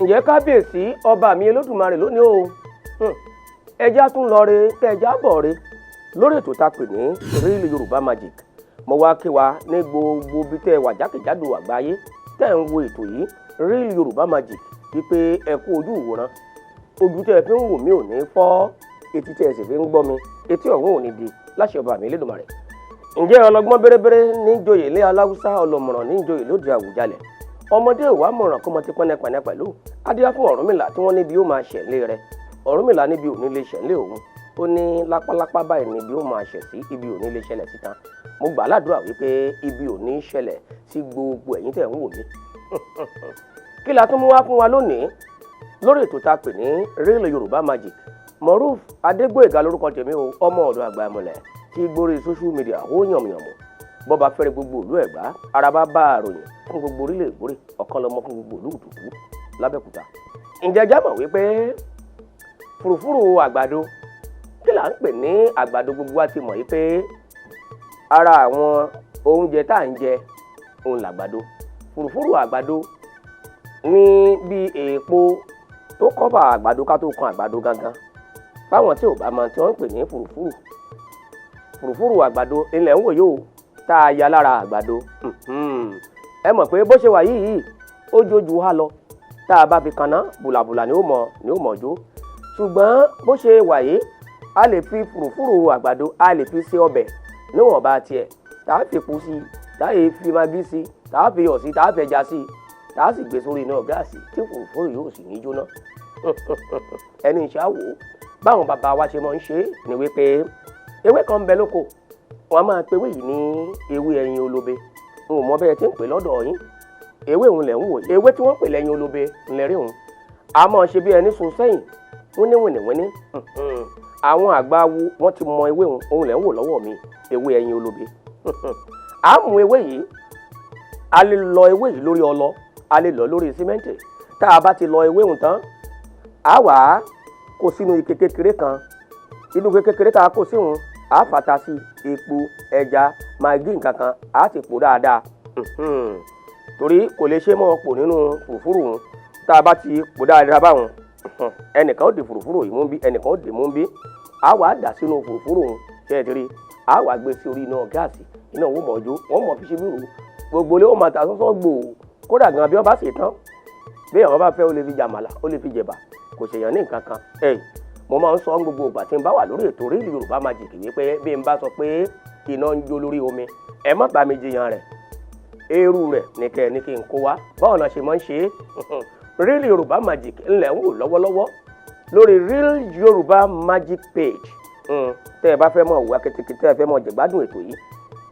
Ǹjẹ́ kábíyèsí ọba mi Olódùmarè lónìí o, ẹja tún lọ re kẹjá bọ̀ re lórí ètò tá a pè ní Real Yorùbá Magic. Mo wá kí wa ní gbogbo ibi tẹ́ ẹ wà jákèjádò àgbáyé tẹ́ ẹ ń wo ètò yìí, Real Yorùbá Magic, wípé ẹ kú ojú ìwòran. Ojú tẹ́ ẹ fi ń wò mí ò ní fọ́, etí tẹ́ ẹ sì fi ń gbọ́ mi, etí ọ̀hún ò ní di láṣẹ ọba mi Elédùmarè. Ǹjẹ́ ọlọ́gbọ́n bẹ́rẹ́bẹ́rẹ́ níjòyè lé aláwùsá, ọlọ́mọ̀ràn níjòyè lóde Àwùjalẹ̀, ọmọdé ìwà mọ̀ràn kọ́mọ ti pẹ́nẹpẹ́nẹ pẹ̀lú adíyá fún Ọ̀rúnmìlà tí wọ́n níbi ó máa ṣẹ̀lé rẹ̀. Ọ̀rúnmìlà níbi ò ní lè ṣẹ̀lé òun, ó ní lápálápá báyìí níbi ó máa ṣẹ̀ sí, ibi ò ní lè ṣẹlẹ̀ síta. Mo gbà ládùúrà wípé ibi ò ní ṣẹlẹ̀ sí gbogbo ẹ̀yin tẹ̀ ń wò mí. Kí la tún mú wá fún wa lónìí lórí ètò tá a pè ní Real Yorùbá Magic? Moruf Adégbóyèga lórúkọ tèmi o, ọmọ ọ̀dọ̀ àgbà ìmọ̀lẹ̀ tí gbórí social media ó yànmùyànmù bọ́ba fẹ́rẹ̀ gbogbo ìlú Ẹ̀gbá, araba bá àròyìn fún gbogbo orílẹ̀ ìgbórè, ọ̀kan lọ́mọ fún gbogbo ìlú Ìdòwú lábẹ́òkúta. Ǹjẹ́ já mọ̀ wípé fùrùfúrù àgbàdo, kí là ń pè ní àgbàdo? Gbogbo wa ti mọ̀ yìí pé ara àwọn oúnjẹ tá à ń jẹ òun làgbàdo. Fùrùfúrù àgbàdo ní bí èèpo tó kọ́bà àgbàdo ká tó kan àgbàdo gangan. Fáwọn tí ò bá mọ tí wọ́n ń pè ní fùrùfúrù, fùrùfúrù àgbàdo ilẹ̀ ń wò yóò tá a ya lára àgbàdo. Ẹ mọ̀ pé bó ṣe wà yìí, ó jójú wá lọ. Tá a bá fi kaná bùlàbùlà ni ó mọ̀ jó. Ṣùgbọ́n bó ṣe wà yìí, a lè fi fùrùfúrù àgbàdo, a lè fi ṣe ọbẹ̀ níwọ̀nba tiẹ̀, tá a fi epo sí, tá a fi magí sí, tá a fi iyọ̀ sí, tá a fẹja sí, tá a sì gbé sórí iná gáàsì tí fùrùfúrù yóò sì ní jóná. Ẹni ìṣàwò báwọn bàbá wa ṣe máa ń ṣe ni wípé ewé kan ń bẹ lóko, wọn a máa pe ewé yìí ní ewé ẹyin olóbe. N ò mọ bẹ́ẹ̀ tí ń pè lọ́dọ̀ yín. Ewé òun lẹ̀ ń wò, ewé tí wọ́n pè lẹ́yin olóbe ńlẹ̀ rí òun. A máa ṣe bí ẹni sun sẹ́yìn wíníwìnìwíní. Àwọn àgbà wo wọ́n ti mọ ewé òun, òun lẹ̀ ń wò lọ́wọ́ mi, ewé ẹyin olóbe. A mú ewé yìí, a lè lọ ewé yìí lórí ọlọ, a lè lọ lórí símẹ́ǹtì. Tá a bá ti lọ ewé òun tán, a wà á kó sínú ike kékeré kan. Inú ike kékeré tá a kó sí òun, a fàtà sí epo, ẹja, magí, nǹkan kan, a ti pò dáadáa, torí kò lè ṣe mọ́ pò nínú fùrùfúrù òun. Tá a bá ti pò dáadáa báwọn, ẹnìkan ó di fùrùfúrù yìí mú bí, ẹnìkan ó dì mú bí, a wà á dà sínú fùrùfúrù òun. Ṣe é ti rí? A wà gbé sí orí iná gáàsì, iná owó mọ̀ọ́jó, wọ́n mọ̀ fi ṣe bí rò gbogbo ilé ó máa ta sọ́sọ́ gbòò. Kódà gan bí wọ́n bá ṣe tán, bí àwọn bá fẹ́, ó lè fi jàmàlà, ó lè fi jẹ̀bà, kò ṣèyàn ní nǹkan kan. Ẹ mo máa ń sọ gbogbo ìgbà tí n bá wà lórí ètò Real Yorùbá Magic wípé bí n bá sọ pé iná ń jó lórí omi, ẹ má bá mi jiyàn rẹ̀. Eérú rẹ̀ ní kẹ́ ẹ ní kí n kó wá. Báwo la ṣe máa ń ṣe é? Real Yorùbá Magic ńlẹ̀ ń wò lọ́wọ́lọ́wọ́ lórí Real Yorùbá Magic page. Tẹ́ ẹ bá fẹ́ mọ̀ wá kẹ́tẹ́kẹ́tẹ́, tẹ́ ẹ fẹ́ mọ̀ jẹ̀gbádùn ètò yìí,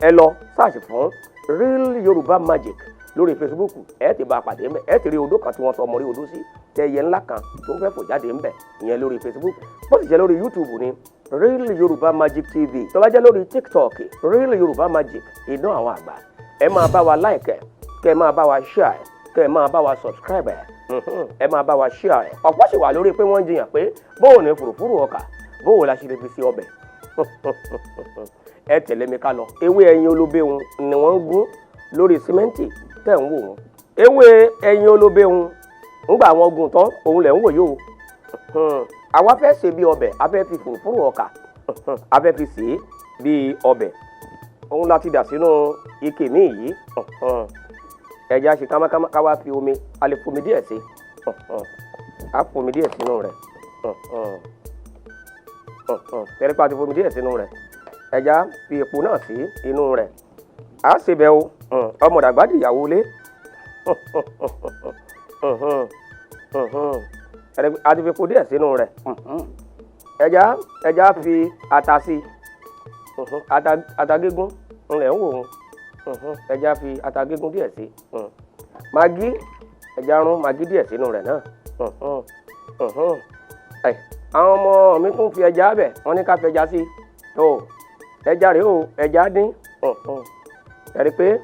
ẹ lọ search fún Real Yorùbá Magic lórí Facebook. Ẹ ti bá a pàdé ńbẹ̀. Ẹ ti rí odó kan tí wọ́n sọ ọmọ rí odó sí, tẹ ẹyẹ ńlá kan tó ń fẹ́ fò jáde ńbẹ̀, ìyẹn lórí Facebook. Bó sì jẹ́ lórí YouTube ni Real Yorùbá Magic TV, tó bá jẹ́ lórí TikTok, Real Yorùbá Magic, idán àwọn àgbà. Ẹ máa bá wa like ẹ, kẹ ẹ máa bá wa share ẹ, kẹ ẹ máa bá wa subscribe ẹ, ẹ máa bá wa share ẹ. Ọ̀pọ̀ sì wà lórí pé wọ́n ń jiyàn pé bóun ní fùrùfúrù ọkà, bóun la ṣe lè fi sí ọbẹ̀. Ẹ tẹ̀lé mi ká lọ. Ewé ẹyin olóbéhun ni wọ́n ń gún lórí símẹ́ǹtì tẹ̀ ń wò wọ́n. Ewé ẹyin olóbéhun, ńgbà wọn gùn tán, òun lẹ̀ ń wò yóò. Àwa fẹ́ ṣe bí ọbẹ̀, a fẹ́ fi fùrùfúrù ọkà, a fẹ́ fi sè é bí ọbẹ̀. Òun la ti dà sínú ike míì yìí. Ẹja ṣe kámákámá, ká wá fi omi, a lè fomi díẹ̀ sí, a fomi díẹ̀ sínú rẹ̀. Tẹ́lẹ̀ ti fomi díẹ̀ sínú rẹ̀, ẹja fi epo náà sí inú rẹ̀, a ṣe bẹ́ẹ̀ o. Ọmọ dàgbà dìyàwó lé. A ti fi epo díẹ̀ sínú rẹ̀. Ẹja fi ata sí, ata gígún ńlẹ̀ ń wò ó. Ẹja fi ata gígún díẹ̀ sí, magí, ẹja rún magí díẹ̀ sínú rẹ̀ náà. Àwọn ọmọ mi tún fi ẹja bẹ̀, wọ́n ní ká fi ẹja sí tó. Ẹja rèé o, ẹja dín. Ẹ rí i pé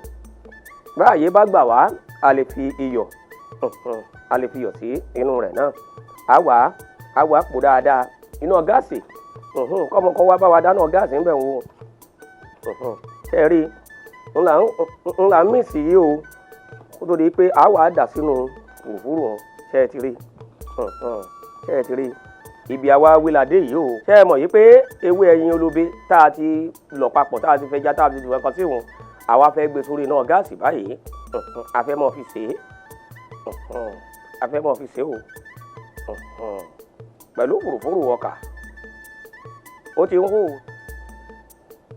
báyìí bá gbà wá, a lè fi iyọ̀, a lè fi iyọ̀ sí inú rẹ̀ náà. A wà pò dáadáa. Iná gáàsì, kọ́mọ kan wá bá wa dáná gáàsì ńbẹ̀ wò. Ṣe rí ńlá ń mìsì yìí o, kó tó di pé a wà á dà sínú fùfúrù wọn. Ṣe é ti rí? Ṣe é ti rí ibi àwa wílàdé yìí o? Ṣe é mọ̀ yìí pé ewé ẹyin olóbe tá a ti lọ̀ papọ̀, tá a ti fẹja, tá a ti dùn ẹ̀kan sí òun, àwa fẹ́ gbé sórí iná gáàsì báyìí. A fẹ́ mọ̀ fi sè é, a fẹ́ mọ̀ fi sè é o, pẹ̀lú fùrùfúrù ọkà. Ó ti ń hó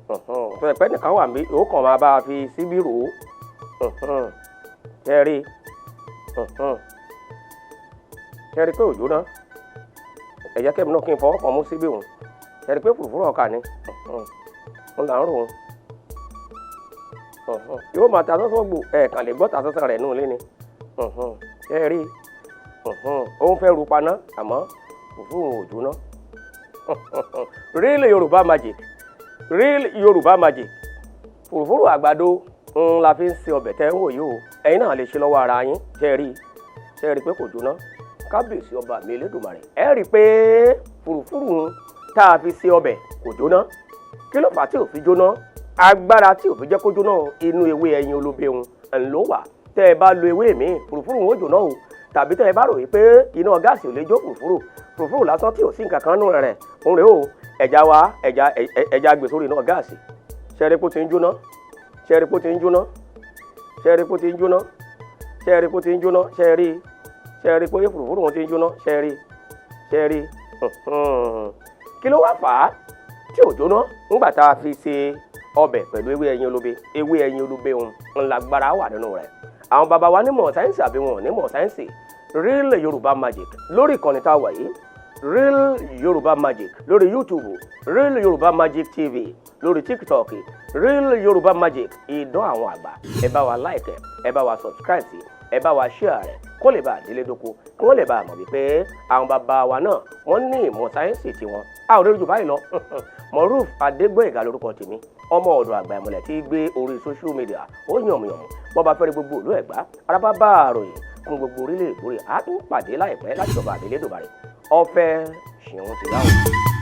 o. Tó ẹ̀pẹ́ nìkan wà níbí, yóò kàn máa bá a fi síbí rò ó. Ṣe rí? Ṣe rí pé òjò náà ẹ̀jẹ̀ kẹ́mi náà kí n fọwọ́ kan mú síbí òun? Ṣe rí pé fùrùfúrù ọkà ni òun là ń rò ó? Yóò máa ta sọ́sọ́ gbò, ẹ̀ẹ̀kan lè gbọ́ ta sọ́sọ́ rẹ̀ nù lé ni. Ṣe rí? Òun fẹ́ ru paná, àmọ́ fùfú òun ò jóná. Real Yorùbá Magic, Real Yorùbá Magic. Fùrùfúrù àgbàdo ń la fi ń ṣe ọbẹ̀ tẹ́ ń wò yìí o. Ẹ̀yin náà lè ṣe lọ́wọ́ ara yín. Ṣe rí? Ṣe rí pé kò jóná? Kábíyèsí ọba mi Elédùmarè! Ẹ rí i pé fùrùfúrù tá a fi ṣe ọbẹ̀ kò jóná. Kí ló fà á tí ò fi jóná? Agbára tí ò fi jẹ́ kó jóná, inú ewé ẹyin olóbe ń ló wà. Tẹ́ ẹ bá lo ewé míì, fùrùfúrù ó jóná o. Tàbí tẹ́ ẹ bá rò wípé iná gáàsì ò lè jó fùrùfúrù, fùrùfúrù lásán tí ò sí nǹkan kan nù rẹ̀ ń rè o. Ẹja wa, ẹja, ẹja gbé sórí iná gáàsì. Ṣẹ́rí kó ti ń jóná? Ṣẹ́rí kó ti ń jóná? Ṣẹ́rí kó ti ń jóná? Ṣẹ́rí kó ti ń jóná? Ṣẹ́rí, ṣẹ́rí pé fùrùfúrù wọn ti ń jóná? Ṣẹ́rí, ṣẹ́rí? Kí ló wá fà á tí ò jóná ńgbà tá a fi ṣe ọbẹ̀ pẹ̀lú ewé ẹyin olóbe? Ewé ẹyin olóbe òun ńlágbára wà nínú rẹ̀. Àwọn bàbá wa nímọ̀ sáyẹ́nsì àbí wọn ò nímọ̀ sáyẹ́nsì? Real Yorùbá Magic lórí ìkànnì tá a wà yìí, Real Yorùbá Magic lórí YouTube, Real Yorùbá Magic TV lórí TikTok, Real Yorùbá Magic, ìdán àwọn àgbà. Ẹ bá wa like, ẹ bá wa subscribe sí, ẹ bá wa share rẹ̀ kó lè bá a délé dóko, kí wọ́n lè bá a mọ̀ wípé àwọn bàbá wa náà, wọ́n ní ìmọ̀ sáyẹ́nsì tiwọn. A ò lórí jù báyìí lọ. Moruf Adégbóyèga lórúkọ tèmi, ọmọ ọ̀dọ̀ àgbà ìmọ̀lẹ̀ tí gbé orí social media ó yànmùyànmù. Bọ́ bá fẹ́rẹ̀ gbogbo ìlú Ẹ̀gbá, arábá bá àròyìn fún gbogbo orílẹ̀ èdè, á tún pàdé láìpẹ́ láti ọba àbílẹ̀ dòbàrẹ̀. Ọ̀fẹ́ ṣeun ti yá o.